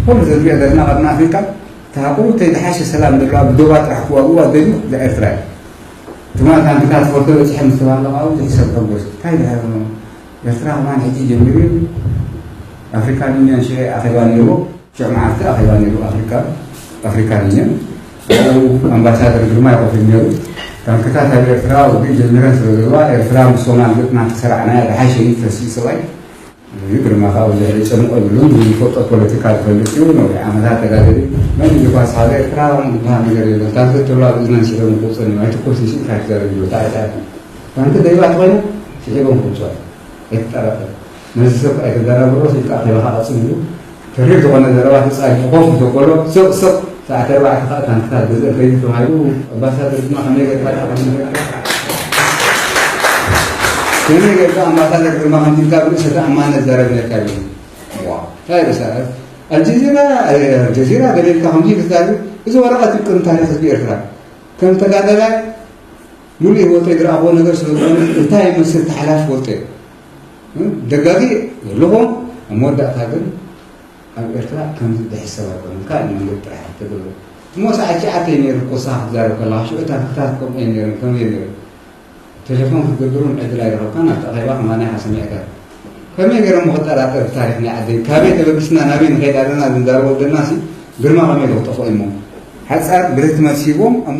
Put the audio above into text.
ኩሉ እዚ ንሪኦ ዘለና ቀርኒ ኣፍሪቃ፣ እታ ቁሩብተይ ዝሓሸ ሰላም ዘለዋ ብዶባ ጥራሕ ክዋግእዋ ዝደልዩ ንኤርትራ እዩ። ትማል ታንክታት ፎርቶ በፂሐ ምስ ተባህለ ከዓ ብዙሕ ሰብ ተጎስ። እንታይ ድሕር ነው? ኤርትራ ከማን ሕጂ ጀሚሩ እዩ። ኣፍሪካን ዩኒየን ሽዑ ኣኼባ ነይርዎ። ሽዑ መዓልቲ ኣኼባ ነይሩ ኣፍሪካ፣ ኣፍሪካን ዩኒየን። ኣብኡ ኣምባሳደር ግርማ ይኮፍ ነይሩ። ታንክታት ኣብ ኤርትራ ውግእ ጀሚረን ስለ ዘለዋ፣ ኤርትራ ምስ ሶማል ግጥማ ተሰራዕናያ ዝሓሸ እዩ ተስኢ ሰብኣይ። እዩ ግርማ ከዓ ብዙሕ ዘጨንቆ የብሉን። ዝፈልጦ ፖለቲካ ዝፈልጥ እዩ። ነዊሕ ዓመታት ተጋደሊ። መን እዩ ኳስ ሓደ ኤርትራ ዝበሃል ነገር የለን። ታንክ ተሎ ኣብ እዝናን ሽዑ ምቁፅን እዩ። ኣይትኮስ ንሽእካ ትዛረብ እዩ። ታዕታት ታንክ ደይባ ተኾይኑ ስሒቦም ክውፅኦ። ኣይትጠራጠር። ነዚ ሰብ ኣይተደናግሮ፣ ስኢልካ ኣኼባኻ ቀጽል ኢሉ ተሪር ዝኾነ ዘረባ ተጻሪፉ ኮፍ እንተበሎ፣ ስቕ ስቕ፣ ሰዓት ኣርባዕተ ከኣ ታንክታት ገዝእ ከይዱ ተባሂሉ፣ ኣምባሳደር ድማ ከመይ ጌርካ ደኣ ከምዚ ጌርካ? ከመይ ጌርካ ኣምባሳደር ግርማ ከምዚ ኢልካ ብርእሰ ተኣማንነት ዛረብ ነካ ኢሉ። ዋ፣ እንታይ ርእሰ ኣልጀዚራ፣ ኣልጀዚራ ገለ ኢልካ ከምዚ ኢሉ ተዛሪቡ፣ እዚ ወረቐት እዩ ቅድሚ ታሪኽ ህዝቢ ኤርትራ። ከም ተጋዳላይ ሙሉእ ህይወተይ ዝረኣኽዎ ነገር ስለ ዝኾነ እንታይ ይመስል እቲ ሓላፊ ፈልጦ እየ። ደጋጊ ዘለኹም ኣብ መወዳእታ ግን ኣብ ኤርትራ ከምዚ ዝሕሰብ ኣይኮነን። ካልእ መንገዲ ጥራሕ ተገብረ። እሞ ሰዓት ትሽዓተ እዩ ነይሩ እኮ ንስኻ ክትዛረብ ከለኻ፣ ሽዑ ታንክታት ከምኡ እየን ነይረን፣ ከምኡ እየን ነይሩ። ቴሌፎን ክትገብር እውን ዕድል ኣይረኸብካን፣ ኣብቲ ኣኼባ ከማና ኢኻ ሰሚዕካ። ከመይ ገይረ እሞ ክጠራጠር ብታሪኽ ናይ ዓደይ? ካበይ ተበጊስና ናበይ ንኸይድ ኣለና ዝንዛረቦ ዘለና ሲ ግርማ ከመይ ኢሉ ክጠፍኦ እሞ? ሓጻር ብረት መሲቦም ኣብ